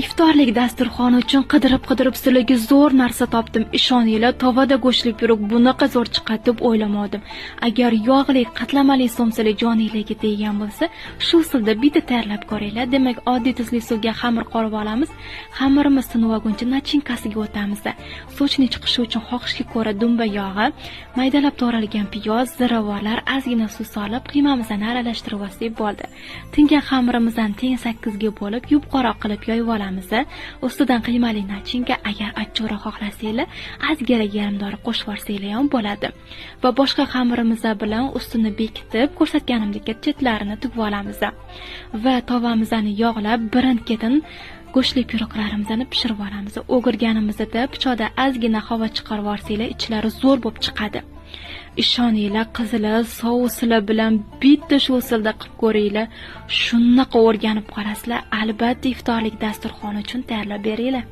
Iftorlik dasturxoni uchun qidirib-qidirib sizlarga zo'r narsa topdim. Ishoninglar, tovada go'shtli pirog bunaqa zo'r chiqadi deb o'ylamadim. Agar yog'li, qatlamali somsalar joninglarga tegan bo'lsa, shu usulda bitta tayyorlab ko'ringlar. Demak, oddiy tuzli suvga xamir qorib olamiz. Xamirimiz tinib olguncha начинка siga o'tamiz. Сочный chiqishi uchun xohishga ko'ra dumba yog'i, maydalab to'g'ralgan piyoz, ziravorlar, ozgina suv solib, qiymamizni aralashtirib olsak bo'ldi. Tingan xamirimizni teng 8 ga bo'lib, yupqaroq qilib yoyib olamiz. Ustidan qiymali nachinka, agar achchiqroq xohlasanglar, ozgina yarim dori qo'shib yuborsanglar ham bo'ladi. Va boshqa xamirimiz bilan ustini bekitib, ko'rsatganimdek chetlarini tugib olamiz. Va tovamizni yog'lab, birin-ketin go'shtli piroglarimizni pishirib olamiz. O'girganimizda pichoqda ozgina havo chiqarib yuborsanglar, ichlari zo'r bo'lib chiqadi. Ishoninglar, qizlar, souslar bilan bitta shu usulda qilib ko'ringlar, shunaqa o'rganib qolasizlar. Albatta iftorlik dasturxoni uchun tayyorlab beringlar.